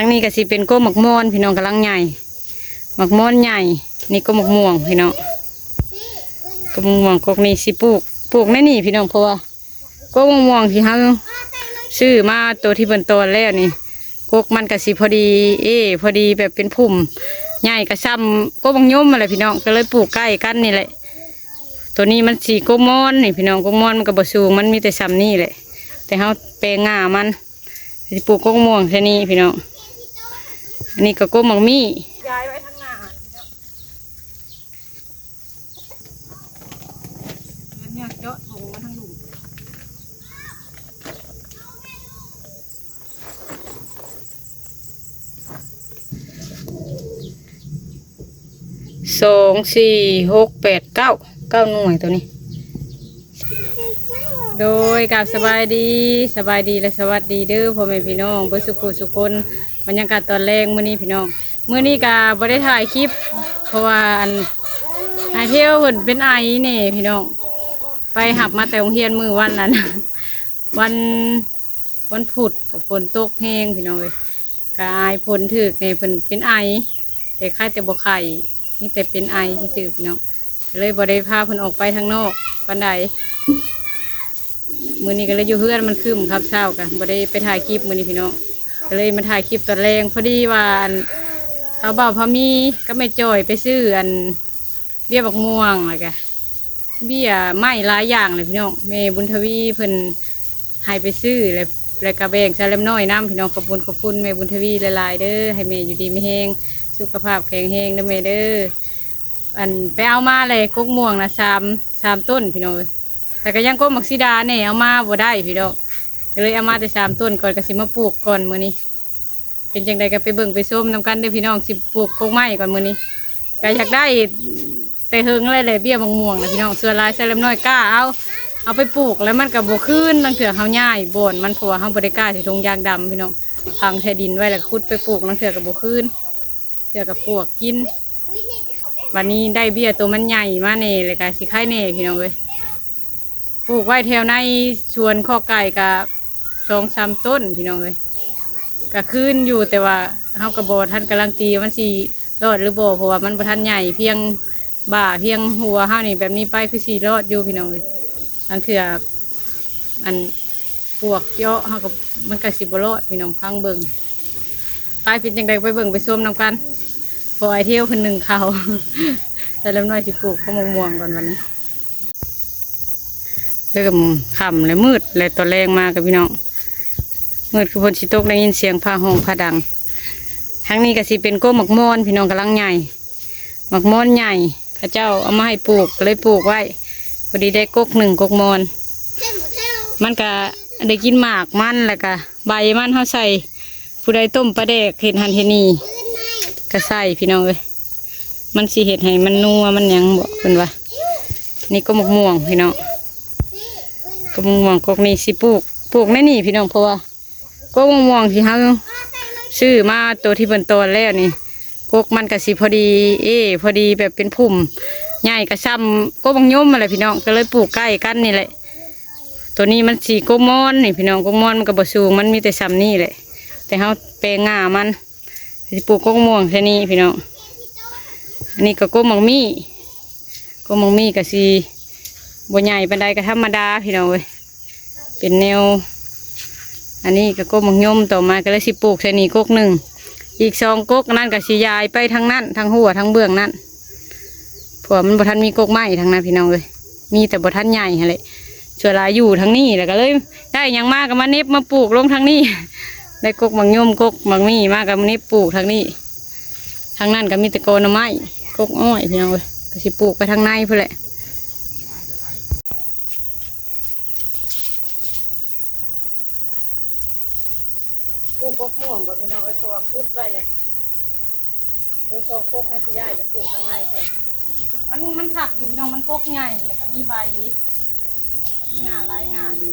ທາງນີ້ກໍຊິເປັນກົກໝາກມອນ ພີ່ນ້ອງ ກຳລັງໃຫຍ່ ໝາກມອນໃຫຍ່. ນີ້ກົກໝາກມ່ວງ ພີ່ນ້ອງ ກົກໝາກມ່ວງ ກົກນີ້ຊິປູກ ປູກໃນນີ້ ພີ່ນ້ອງ ເພາະວ່າ ກົກໝາກມ່ວງທີ່ເຮົາຊື້ມາ ໂຕທີ່ເພິ່ນຕອນແລ້ວນີ້ ກົກມັນກໍຊິພໍດີເອ ພໍດີແບບເປັນພຸ່ມ ໃຫຍ່ກໍຊ່ຳກົກໝາກຍົມຫັ້ນແຫຼະ ພີ່ນ້ອງ ກໍເລີຍປູກໃກ້ກັນນີ້ແຫຼະ. ໂຕນີ້ມັນຊິກົກມອນນີ້ ພີ່ນ້ອງ ກົກມອນມັນກໍບໍ່ສູງ ມັນມີແຕ່ຊ່ຳນີ້ແຫຼະ ແຕ່ເຮົາແປງງ່າມັນ ຊິປູກກົກມ່ວງໃສ່ນີ້ ພີ່ນ້ອງ. ອັນນີ້ກໍກົກໝາກມີ້ ຍ້າຍໄວ້ທາງໜ້າ ແລ້ວເຈາະຖົງມາທາງລຸ່ມ ສອງ ສີ່ ຫົກ ແປດ ເກົ້າ ເກົ້າໜ່ວຍໂຕນີ້. ໂດຍ ກາບສະບາຍດີ ສະບາຍດີ ແລະ ສະຫວັດດີເດີພໍ່ແມ່ພີ່ນ້ອງເບິດສຸຂູສຸຄົນ. ບັນຍາກາດຕອນແລງມື້ນີ້ພີ່ນ້ອງ ມື້ນີ້ກະບໍ່ໄດ້ຖ່າຍຄລິບ ເພາະວ່າອັນ ອ້າຍເທວເພິ່ນເປັນໄອແດ່ພີ່ນ້ອງ ໄປຮັບມາແຕ່ໂຮງຮຽນມື້ວັນນັ້ນ ວັນ ວັນພຸດ ຝົນຕົກແຮງພີ່ນ້ອງເອີຍ ກະອາຍຝົນຖືກແດ່ ເພິ່ນເປັນໄອ ແຕ່ໄຂ້ແຕ່ບໍ່ໄຂ້ ມີແຕ່ເປັນໄອຊື່ໆ ພີ່ນ້ອງ ກໍເລີຍບໍ່ໄດ້ພາເພິ່ນອອກໄປທາງນອກປານໃດ. ມື້ນີ້ກໍເລີຍຢູ່ເຮືອນ ມັນຄຶ້ມຄ່ຳເຊົ້າ ກໍບໍ່ໄດ້ໄປຖ່າຍຄລິບມື້ນີ້ພີ່ນ້ອງ ກໍເລີຍມາຖ່າຍຄລິບຕອນແລງ. ພໍດີວ່າອັນ ເຂົາເບົາພາມີກັບແມ່ຈ້ອຍໄປຊື້ອັນ ເບ້ຍໝາກມ່ວງ ແລ້ວກະເບ້ຍໄມ້ຫຼາຍຢ່າງເລີຍພີ່ນ້ອງ ແມ່ບຸນທະວີເພິ່ນໃຫ້ໄປຊື້ ແລ້ວ ແລ້ວກະແບ່ງໃສ່ແລມນ້ອຍນຳພີ່ນ້ອງ. ຂອບຄຸນ ຂອບຄຸນແມ່ບຸນທະວີຫຼາຍໆເດີ ໃຫ້ແມ່ຢູ່ດີມີແຮງ ສຸຂະພາບແຂງແຮງເດີແມ່ເດີ. ອັນໄປເອົາມາແລ້ວ ກົກມ່ວງນະ ສາມ ສາມຕົ້ນພີ່ນ້ອງເອີຍ ແຕ່ກໍຍັງກົກໝາກສີດາແດ່ ເອົາມາບໍ່ໄດ້ພີ່ນ້ອງ ກໍເລີຍເອົາມາແຕ່ສາມຕົ້ນກ່ອນ ກໍຊິມາປູກກ່ອນມື້ນີ້. ເປັນຈັ່ງໃດກໍໄປເບິ່ງໄປຊົມນຳກັນເດີພີ່ນ້ອງ ຊິປູກກົກໄມ້ກ່ອນມື້ນີ້ ກໍຢາກໄດ້ແຕ່ເຫິງແລ້ວແຫຼະ ເບ້ຍໝາກມ່ວງນະພີ່ນ້ອງ ສ່ວນຫຼາຍໃສ່ແລມນ້ອຍກ້າເອົາ ເອົາໄປປູກແລ້ວມັນກໍບໍ່ຄືນ ລາງເທື່ອເຮົາຍ້າຍບ່ອນມັນ ເພາະວ່າເຮົາບໍ່ໄດ້ກ້າໃສ່ຖົງຢາງດຳພີ່ນ້ອງ ຝັງໃສ່ດິນໄວ້ແລ້ວຂຸດໄປປູກ ລາງເທື່ອກໍບໍ່ຄືນ ເທື່ອກໍປວກກິນ. ບັດນີ້ໄດ້ເບ້ຍໂຕມັນໃຫຍ່ມາແດ່ ແລ້ວກໍຊິໄຄແດ່ພີ່ນ້ອງເອີຍ. ປູກໄວ້ແຖວໃນສວນຄອກໄກ່ກະສອງສາມຕົ້ນພີ່ນ້ອງເອີຍ ກະຄືນຢູ່ ແຕ່ວ່າເຮົາກະບໍ່ທັນກາຣັນຕີວ່າມັນຊິລອດຫຼືບໍ່ ເພາະວ່າມັນບໍ່ທັນໃຫຍ່ພຽງບ່າພຽງຫົວເຮົານີ້ ແບບນີ້ໄປຄືຊິລອດຢູ່ພີ່ນ້ອງເອີຍ. ລາງເທື່ອອັນປວກເຈາະເຮົາກໍ ມັນກະຊິບໍ່ລອດພີ່ນ້ອງ ຟັງເບິ່ງ ໄປເປັນຈັ່ງໃດໄປເບິ່ງໄປຊົມນຳກັນ. ພໍອ້າຍທຽວຂຶ້ນໜຶ້ງເຂົ້າ ແຕ່ລຳນ້ອຍຊິປູກກໍມ່ວງໆກ່ອນບັດນີ້. ເລີ່ມຄ່ຳແລ້ວ ມືດແລ້ວ ຕອນແລງມາກັບພີ່ນ້ອງ ມືດຄືຝົນຊິຕົກ ໄດ້ຍິນສຽງຟ້າຮ້ອງຟ້າດັງ. ທາງນີ້ກໍຊິເປັນກົກໝາກມອນ ພີ່ນ້ອງ ກຳລັງໃຫຍ່ ໝາກມອນໃຫຍ່ ເຂົາເຈົ້າເອົາມາໃຫ້ປູກ ກໍເລີຍປູກໄວ້ ພໍດີໄດ້ກົກໜຶ່ງ ກົກມອນ. ມັນກະໄດ້ກິນໝາກມັນ ແລ້ວກະໃບມັນ ເຮົາໃສ່ ຜູ້ໃດຕົ້ມປາແດກເຮັດຫັ້ນເຮັດນີ້ກໍໃສ່ພີ່ນ້ອງເອີຍ ມັນຊິເຮັດໃຫ້ມັນນົວມັນຫຍັງບໍ ເພິ່ນວ່າ. ນີ້ກໍໝາກມ່ວງພີ່ນ້ອງ ກໍໝາກມ່ວງ ກົກນີ້ຊິປູກ ປູກໃນນີ້ພີ່ນ້ອງ ເພາະວ່າ ກົກໝາກມ່ວງທີ່ເຮົາຊື້ມາ ໂຕທີ່ເພິ່ນຕອນແລ້ວນີ້ ກົກມັນກໍຊິພໍດີເອ ພໍດີແບບເປັນພຸ່ມ ໃຫຍ່ກໍຊ່ຳກົກໝາກຍົມຫັ້ນແຫຼະພີ່ນ້ອງ ກໍເລີຍປູກໃກ້ກັນນີ້ແຫຼະ. ໂຕນີ້ມັນຊິກົກມອນນີ້ພີ່ນ້ອງ ກົກມອນມັນກໍບໍ່ສູງ ມັນມີແຕ່ຊ່ຳນີ້ແຫຼະ ແຕ່ເຮົາແປງງ່າມັນ ຊິປູກກົກມ່ວງໃສ່ນີ້ພີ່ນ້ອງ. ອັນນີ້ກໍກົກໝາກມີ້ ກົກໝາກມີ້ກໍຊິບໍ່ໃຫຍ່ປານໃດ ກໍທຳມະດາພີ່ນ້ອງເອີຍ ເປັນແນວ. ອັນນີ້ກໍກົກໝາກຍົມ ຕໍ່ມາກໍເລີຍຊິປູກໃສ່ນີ້ກົກໜຶ່ງ ອີກສອງກົກ ອັນນັ້ນກໍຊິຢາຍໄປທາງນັ້ນ ທາງຫົວທາງເບື້ອງນັ້ນ ເພາະວ່າມັນບໍ່ທັນມີກົກໄມ້ທາງນັ້ນພີ່ນ້ອງເອີຍ ມີແຕ່ບໍ່ທັນໃຫຍ່ຫັ້ນແຫຼະ. ສ່ວນຫຼາຍຢູ່ທາງນີ້ ແລ້ວກໍເລີຍໄດ້ຫຍັງມາກໍມາເໜັບມາປູກລົງທາງນີ້ ໄດ້ກົກໝາກຍົມ ກົກໝາກມີ້ມາກໍມາເໜັບປູກທາງນີ້. ທາງນັ້ນກໍມີແຕ່ກົກໜໍ່ໄມ້ ກົກອ້ອຍພີ່ນ້ອງເອີຍ ກໍຊິປູກໄປທາງໃນພຸ້ນແຫຼະ. ປູກກົກມ່ວງກ່ອນພີ່ນ້ອງເອີຍ ເພາະວ່າຂຸດໄວ້ແລ້ວ ໂຕສອງກົກໃຫ້ຊິຍ້າຍໄປປູກທາງໃນພຸ້ນ. ມັນ ມັນຄັກຢູ່ພີ່ນ້ອງ ມັນກົກໃຫຍ່ ແລ້ວກໍມີໃບ ມີງ່າຫຼາຍງ່າຢູ່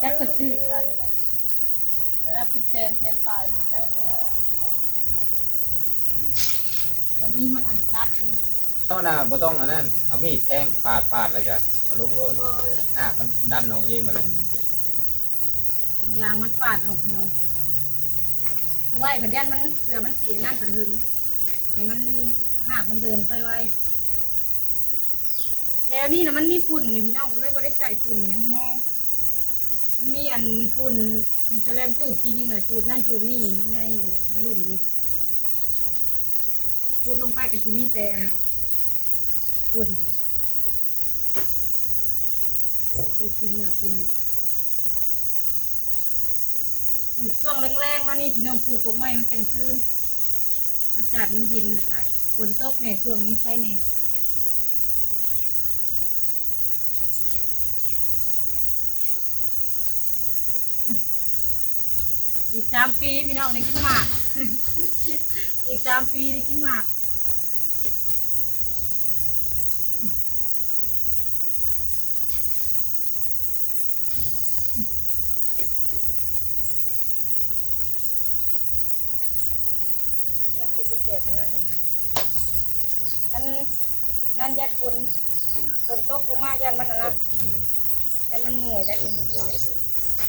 ຈັກເພິ່ນຊື້ລາຄາເທົ່າໃດ ລະດັບເປັນແສນ ແສນປາຍເພິ່ນຈັກ ບໍ່ມີຮອດອັນຕັດນີ້. ເຮົານະບໍ່ຕ້ອງອັນນັ້ນ ເອົາມີດແທງປາດໆ ແລ້ວກະເອົາລົງໂລດ ຮາກມັນດັນອອກເອງໝົດແລ້ວ. ยางมันปาดออกเนาะ เอาไว้พัดย่านมัน เผื่อมันสิอันนั้นพัดหึง ให้มัน หากมันเดินไปไว แถวนี้นะมันมีฝุ่นอยู่พี่น้อง ก็เลยบ่ได้ใส่ฝุ่นหยังแฮง มันมีอันฝุ่นที่แสลมจูดขี้เหงื่อจูดนั่นจูดนี่ใน ในลุ่มนี่ ขุดลงไปก็สิมีแต่อันฝุ่น คือขี้เหงื่อเป็น ปลูกช่วงแล้งๆ มานี่พี่น้อง ปลูกกกไม้มันจั่งคืน อากาศมันเย็น แล้วก็ฝนตกแหน่ ช่วงนี้ไคแหน่ อีกสามปีพี่น้องได้กินหมาก อีกสามปีได้กินหมาก มันสิแสบๆ หน่อยๆ อันนั้นย่านฝน ฝนตกลงมาย่านมันอันนั้น อืม ย่านมันง่วยได้ มันหลายเด้อ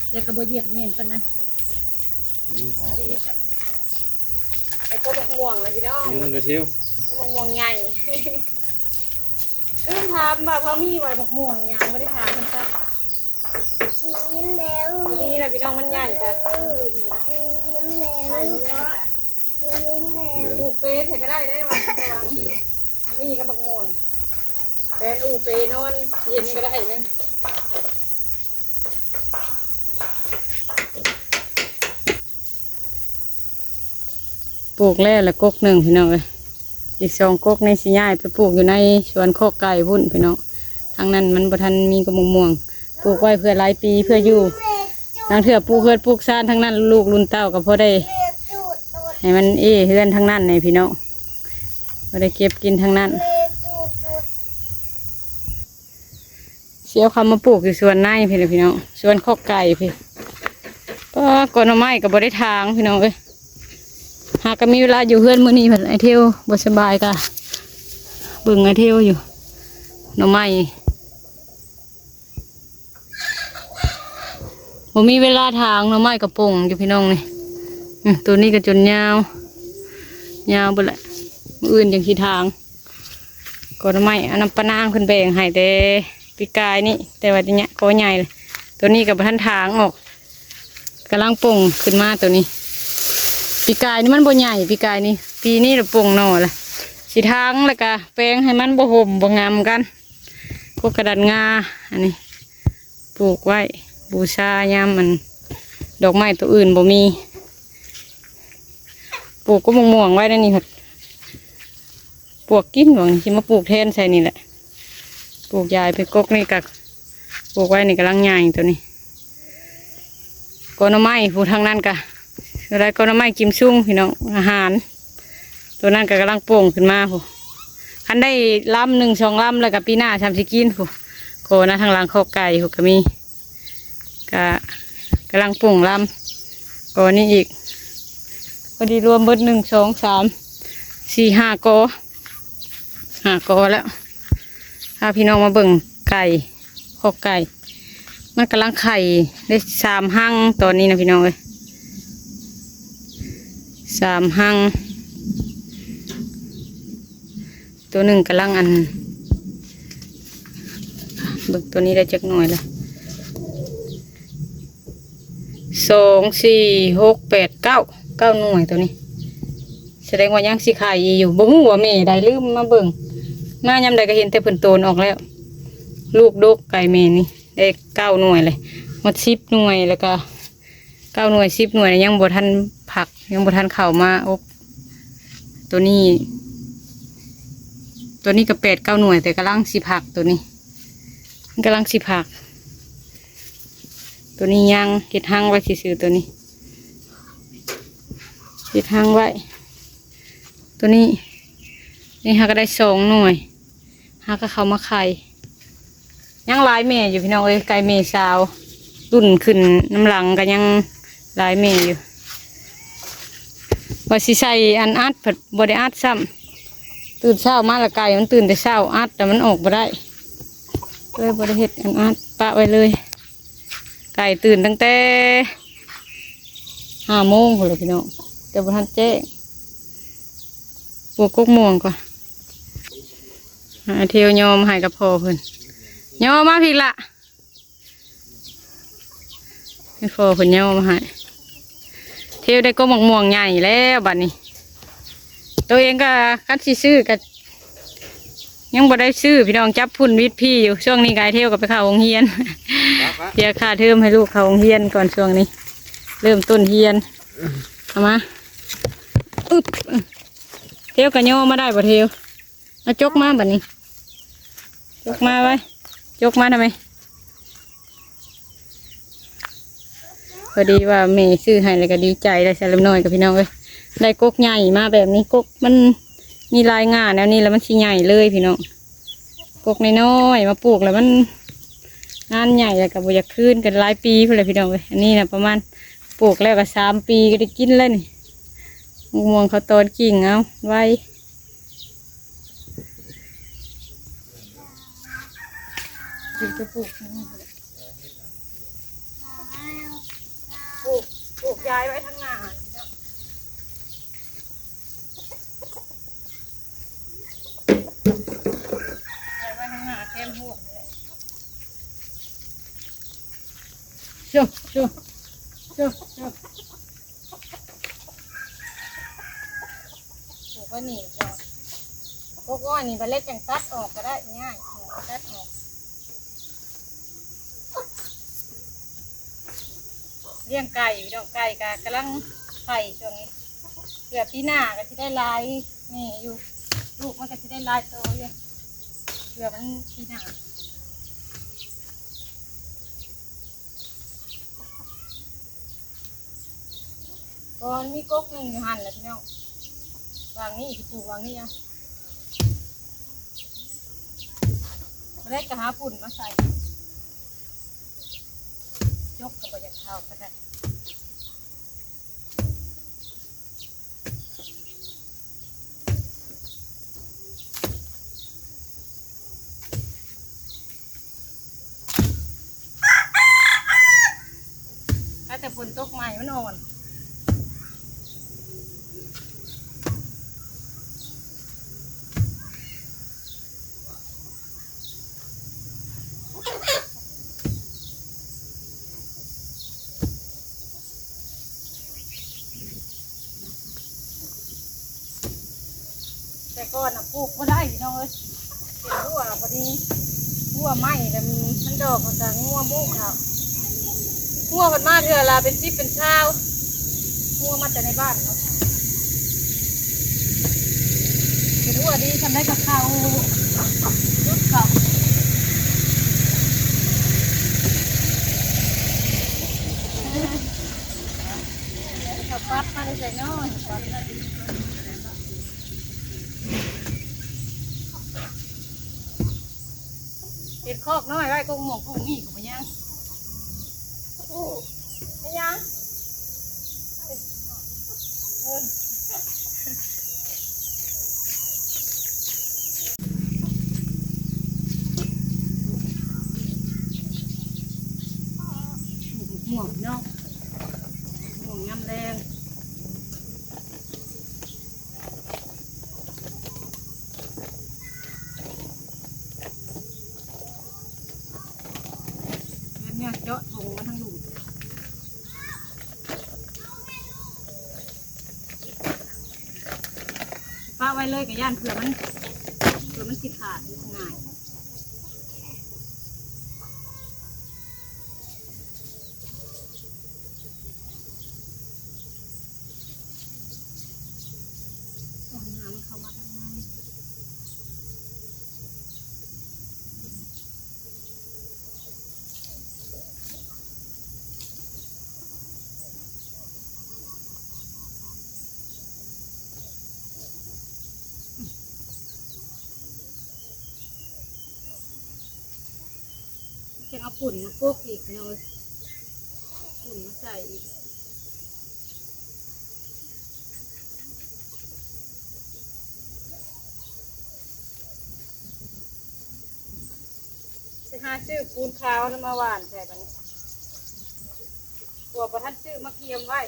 แต่ก็บ่เหยียบแม่นปานใด มันออก สิเฮ็ดจั่ง แต่ก็บักม่วงล่ะพี่น้อง ยุงกระเทียว ก็บักม่วงใหญ่ ลืมถามว่าพอมีไว้บักม่วงหยัง บ่ได้ถามเพิ่นซะ กินแล้ว พอดีล่ะพี่น้อง มันใหญ่จ้ะ มันอยู่นี่ล่ะ กินแล้ว ใช่ มันใหญ่จ้ะ กินแล้ว ปลูกเปใส่ก็ได้ ได้ว่าระวัง มีกับบักม่วง แปนอูเปนอนเย็นก็ได้เด้อ ปลูกแล้วละกกหนึ่งพี่น้องเอ้ย อีกสองกกนี่สิย้ายไปปลูกอยู่ในสวนคอกไก่พุ้นพี่น้อง ทางนั้นมันบ่ทันมีกะมะม่วง ปลูกไว้เพื่อหลายปีเพื่ออยู่ ลางเทื่อปลูกเฮือนปลูกซานทางนั้น ลูกรุ่นเต้าก็พอได้ให้มันเอ้เฮือนทางนั้นแหน่พี่น้อง บ่ได้เก็บกินทางนั้น สิเอาเข้ามาปลูกอยู่สวนในพี้แหละพี่น้อง สวนคอกไก่พี้ ป้า กอหน่อไม้ก็บ่ได้ถางพี่น้องเอ้ย หากก็มีเวลาอยู่เฮือนมื้อนี้พัดอ้ายเทวบ่สบายก็เบิ่งอ้ายเทวอยู่ หน่อไม้ บ่มีเวลาถาง หน่อไม้ก็ป่งอยู่พี่น้องนี่ อืม ตัวนี้ก็จนยาว ยาวเบิดแหละ มื้ออื่นจั่งสิถาง กอหน่อไม้ อันนั้นป้านางเพิ่นแบ่งให้แต่ปีกายนี่ แต่ว่าเนี่ยกอใหญ่เลย ตัวนี้ก็บ่ทันถางออก กำลังป่งขึ้นมาตัวนี้ ปีกายนี่มันบ่ใหญ่ ปีกายนี่ ปีนี้ละป่งหน่อละ สิถางแล้วก็แปลงให้มันบ่ห่มบ่งำกัน พวกกระดานงา อันนี้ ปลูกไว้บูชายามมัน ดอกไม้ตัวอื่นบ่มี ปลูกกะมะม่วงไว้ในนี่ ปวกกิน หวังสิมาปลูกแทนใส่นี่แหละ ปลูกยายไปกกนี่กะปลูกไว้นี่กำลังใหญ่ตัวนี้ กอหน่อไม้ผู้ทางนั้นกะ อะไร กอหน่อไม้กิมซุงพี่น้อง อาหาร ตัวนั้นก็กำลังป่งขึ้นมาพู้น คันได้ลำหนึ่งสองลำแล้วก็ปีหน้าชำสิกินพู้น กอนะ ทางหลังคอกไก่พู้นก็มี ก็กำลังป่งลำ กอนี้อีก พอดีรวมเบิดหนึ่งสองสามสี่ห้ากอ ห้ากอแล้ว พาพี่น้องมาเบิ่งไก่ คอกไก่ มันกำลังไข่ได้สามฮังตอนนี้นะพี่น้องเอ้ย สามฮัง ตัวหนึ่งกำลังอัน เบิ่งตัวนี้ได้จักหน่วยละ สอง สี่ หก แปด เก้า เก้าหน่วยตัวนี้ แสดงว่ายังสิไข่อีกอยู่ บ่ฮู้ว่าแม่ใด ลืมมาเบิ่ง มายามใดก็เห็นแต่เพิ่นโตนออกแล้ว ลูกดกไก่แม่นี่ ได้เก้าหน่วยเลย หมดสิบหน่วย แล้วก็เก้าหน่วย สิบหน่วย ยังบ่ทันผัก ยังบ่ทันเข้ามาอบ ตัวนี้ ตัวนี้ก็แปดเก้าหน่วย แต่กำลังสิผักตัวนี้ มันกำลังสิผัก ตัวนี้ยังเฮ็ดฮังไว้ซื่อๆ ตัวนี้ เฮ็ดฮังไว้ ตัวนี้ นี่เฮาก็ได้สองหน่วย เฮาก็เข้ามาไข่ ยังหลายแม่อยู่พี่น้องเอ้ย ไก่แม่สาว รุ่นขึ้นน้ำหลังก็ยังหลายแม่อยู่ ว่าสิใส่อันอัด ผัดบ่ได้อัดซ้ำ ตื่นเช้ามาละไก่มันตื่นแต่เช้า อัดแต่มันออกบ่ได้ เลยบ่ได้เฮ็ดอันอัด ปะไว้เลย ไก่ตื่นตั้งแต่ ຫ້າໂມງພຸ້ນລະພີ່ນ້ອງ ແຕ່ບໍ່ທັນແຈ້ງ. ປູກກົກມ່ວງກ່ອນ ໃຫ້ເທວຍໍມາໃຫ້ກັບພໍ່ເພິ່ນ. ຍໍມາພີ້ລະ ໃຫ້ພໍ່ເພິ່ນຍໍມາໃຫ້. ເທວໄດ້ກົກໝາກມ່ວງໃຫຍ່ແລ້ວບັດນີ້. ໂຕເອງກໍຄັນຊິຊື້ກໍຍັງບໍ່ໄດ້ຊື້ພີ່ນ້ອງ ຈັບຝຸ່ນວິດພີ້ຢູ່. ຊ່ວງນີ້ກໍໃຫ້ເທວກໍໄປເຂົ້າໂຮງຮຽນ ເສຍຄ່າເທີມໃຫ້ລູກເຂົ້າໂຮງຮຽນກ່ອນ. ຊ່ວງນີ້ເລີ່ມຕົ້ນຮຽນ. ເອົາມາ ອຶບ ເທວກໍຍໍມາໄດ້ບໍ່ເທວ? ເອົາຈົກມາບັດນີ້ ຈົກມາໄວ້ ຈົກມາທຳໄມ? ພໍດີວ່າແມ່ຊື້ໃຫ້ແລ້ວກໍດີໃຈແລ້ວ ສາວລຳນ້ອຍກັບພີ່ນ້ອງເອີຍ. ໄດ້ກົກໃຫຍ່ມາແບບນີ້ ກົກມັນມີລາຍງ່າແນວນີ້ແລ້ວມັນຊິໃຫຍ່ເລີຍພີ່ນ້ອງ. ກົກນ້ອຍໆມາປູກແລ້ວມັນງານໃຫຍ່ ແລ້ວກໍບໍ່ຢາກຄືນກັນຫຼາຍປີພຸ້ນແຫຼະພີ່ນ້ອງເອີຍ. ອັນນີ້ນະປະມານປູກແລ້ວກໍສາມປີກໍໄດ້ກິນແລ້ວນີ້. ໝາກມ່ວງເຂົາຕອນກິ່ງເອົາໄວ. ເປັນກະປຸກ ປູກ ປູກຢາຍໄວ້ທາງໜ້າ ຢາຍໄວ້ທາງໜ້າແຄມຫ້ວຍນີ້ແຫຼະ. ໂຊ ໂຊ ໂຊ ໂຊ. ປູກໄວ້ນີ້ເນາະ ກົກອ້ອຍນີ້ ບັດເລັກຈັ່ງຕັດອອກກໍໄດ້ ງ່າຍ ຕັດອອກ. ລ້ຽງໄກ່ພີ່ນ້ອງ ໄກ່ກໍກຳລັງໄຂ່ຊ່ວງນີ້ ເພື່ອປີໜ້າກໍຊິໄດ້ຫຼາຍແດ່ຢູ່ ລູກມັນກໍຊິໄດ້ຫຼາຍໂຕຢູ່ ເພື່ອມັນປີໜ້າ. ກໍມີກົກໜຶ່ງຢູ່ຫັ້ນແຫຼະພີ່ນ້ອງ ວາງນີ້ ປູກວາງນີ້ເອົາ ບໍ່ໄດ້ກໍຫາຝຸ່ນມາໃສ່ ຈົກກໍບໍ່ຢາກເຂົ້າປານໃດ. ຖ້າແຕ່ຝົນຕົກໃໝ່ມັນອ່ອນ ແຕ່ກ່ອນນະປູກບໍ່ໄດ້ພີ່ນ້ອງເອີຍ ເປັນຮົ້ວພໍດີ ຮົ້ວໄມ້ແລ້ວມັນດອກ ມັນກໍງົວບຸເອົາ ງົວເພິ່ນມາເທື່ອລະເປັນສິບເປັນຊາວ ງົວມາແຕ່ໃນບ້ານເນາະ. ເປັນຮົ້ວດີຊ່ຳໃດກໍເຂົ້າ ຫຼຸດເຂົ້າ ເຂົ້າປັດມາແຕ່ໃສເນາະ ເຂົ້າປັດມາແຕ່ໃສເນາະ. ເຮັດຄອກນ້ອຍໄວ້ ກົກມ່ວງກົກໝາກມີ້ກໍບໍ່ຍັງ ບໍ່ຍັງ ເອີ ໝາກມ່ວງເນາະ ໝາກມ່ວງຍາມແລງ. ແມ່ນເຈາະຖົງມາທາງລຸ່ມ ປະໄວ້ເລີຍກໍຢ້ານເຜື່ອມັນ ເຜື່ອມັນຊິຂາດງ່າຍ. ເອົານ້ຳເຂົ້າມາທາງໃນ ຈະເອົາຝຸ່ນມາກົກອີກເນາະ ຝຸ່ນມາໃສ່ອີກ. ໄປຫາຊື້ປູນຂາວນຳມາຫວ່ານໃສ່ບັດນີ້ ຜົວບໍ່ທັນຊື້ມາກຽມໄວ້.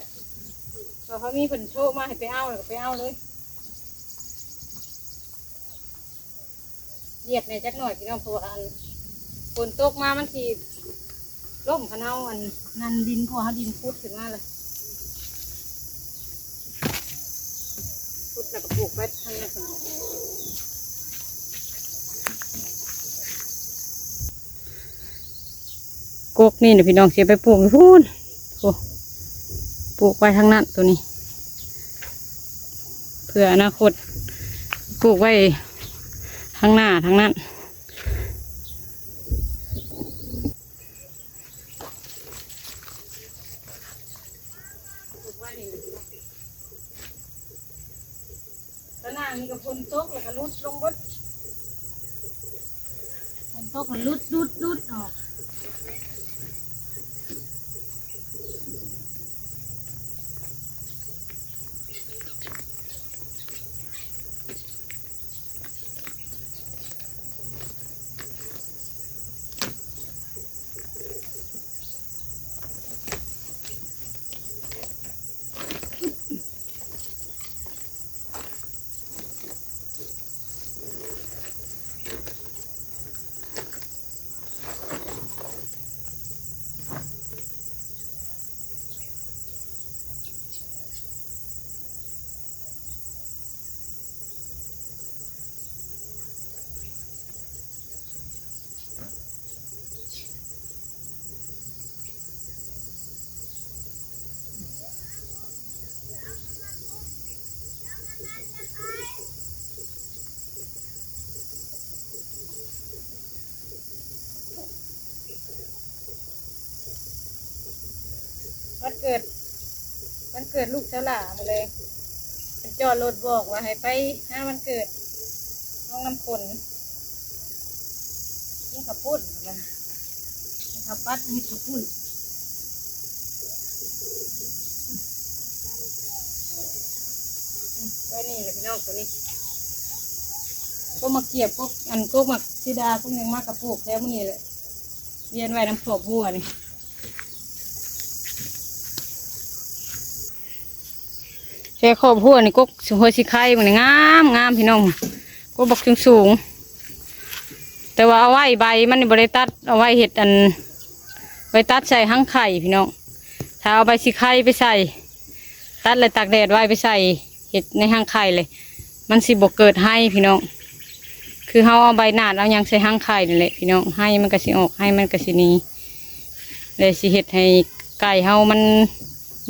ກໍເຂົາມີເພິ່ນໂທມາໃຫ້ໄປເອົາ ແລ້ວກໍໄປເອົາເລີຍ. ຢຽບແດ່ຈັກໜ້ອຍພີ່ນ້ອງ ເພາະວ່າອັນຝົນຕົກມາມັນຊິລົ້ມ ຄັນເຮົາອັນນັ້ນດິນ ເພາະວ່າເຮົາດິນຂຸດຂຶ້ນມາແລ້ວ ຂຸດແລ້ວກໍປູກໄວ້ທາງນັ້ນ. ກົກນີ້ນະພີ່ນ້ອງ ຊິໄປປູກຢູ່ພຸ້ນ ໂອ້ ປູກໄວ້ທາງນັ້ນ ໂຕນີ້ ເພື່ອອະນາຄົດ ປູກໄວ້ທາງໜ້າທາງນັ້ນ. ຕາໜ່າງນີ້ກໍຝົນຕົກແລ້ວກໍຫຼຸດລົງເບິດ ຝົນຕົກກໍຫຼຸດໆໆອອກ. ວັນເກີດ ວັນເກີດລູກສາວຫຼ້າມື້ແລງ ເພິ່ນຈອດລົດບອກວ່າໃຫ້ໄປງານວັນເກີດນ້ອງນ້ຳຝົນ ກິນເຂົ້າປຸ້ນ ເຂົ້າປັດເຮັດເຂົ້າປຸ້ນ ອືມ ໄວ້ນີ້ແຫຼະພີ່ນ້ອງ ໂຕນີ້ ກົກໝາກກຽບ ກົກ ອັນ ກົກໝາກສີດາ ກົກຫຍັງມາກະປູກແຖວມື້ນີ້ແຫຼະ ວຽນໄວ້ນຳຄອບຄົວນີ້. ແຕ່ຄອບຄົວນີ້ ກົກຫົວສີໄຄມັນງາມໆ ພີ່ນ້ອງ ກົກບັກສູງໆ ແຕ່ວ່າເອົາໄວ້ໃບມັນນີ້ບໍ່ໄດ້ຕັດ ເອົາໄວ້ເຮັດອັນ ໄວ້ຕັດໃສ່ຮັງໄຂ່ພີ່ນ້ອງ ຖ້າເອົາໃບສີໄຄໄປໃສ່ ຕັດແລ້ວຕາກແດດໄວ້ໄປໃສ່ ເຮັດໃນຮັງໄຂ່ເລີຍ ມັນຊິບໍ່ເກີດໄຮພີ່ນ້ອງ ຄືເຮົາເອົາໃບໜາດເອົາຫຍັງໃສ່ຮັງໄຂ່ນີ້ແຫຼະພີ່ນ້ອງ ໄຮມັນກໍຊິອອກ ໄຮມັນກໍຊິໜີ ແລະຊິເຮັດໃຫ້ໄກ່ເຮົາມັນ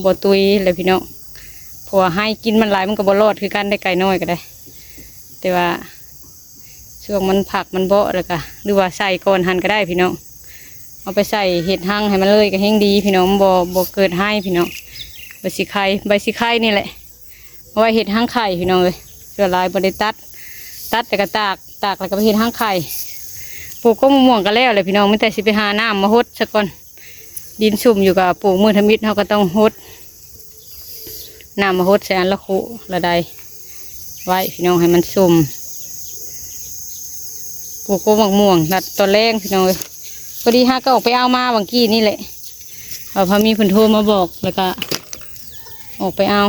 ບໍ່ຕຸຍແຫຼະພີ່ນ້ອງ ເພາະວ່າໄຮກິນມັນຫຼາຍ ມັນກໍບໍ່ລອດຄືກັນໄດ໋ ໄກ່ນ້ອຍກໍໄດ້ ແຕ່ວ່າຊ່ວງມັນພັກມັນເບາະແລ້ວກໍ ຫຼືວ່າໃສ່ກ່ອນຫັ້ນກໍໄດ້ພີ່ນ້ອງ ເອົາໄປໃສ່ເຮັດຮັງໃຫ້ມັນເລີຍກໍແຮ່ງດີພີ່ນ້ອງ ມັນບໍ່ ບໍ່ເກີດໄຮພີ່ນ້ອງ ໃບສີໄຄ ໃບສີໄຄນີ້ແຫຼະ ເອົາໄວ້ເຮັດຮັງໄຂ່ພີ່ນ້ອງເອີຍ ສ່ວນຫຼາຍບໍ່ໄດ້ຕັດ ຕັດແລ້ວກໍຕາກ ຕາກແລ້ວກໍໄປເຮັດຮັງໄຂ່ ປູກກົກໝາກມ່ວງກໍແລ້ວແຫຼະພີ່ນ້ອງ ມີແຕ່ຊິໄປຫານ້ຳມາຫົດຊະກ່ອນ ດິນຊຸ່ມຢູ່ກໍປູກມື້ທຳອິດເຮົາກໍຕ້ອງຫົດ ນ້ຳມາຫົດໃສ່ອັນລະຄຸລະໄດໄວ້ພີ່ນ້ອງ ໃຫ້ມັນຊຸ່ມ ປູກກົກໝາກມ່ວງນັດຕອນແລງພີ່ນ້ອງເອີຍ ພໍດີຫາກໍອອກໄປເອົາມາຫວ່າງກີ້ນີ້ແຫຼະ ເອົາ ພາມີເພິ່ນໂທມາບອກ ແລ້ວກໍອອກໄປເອົາ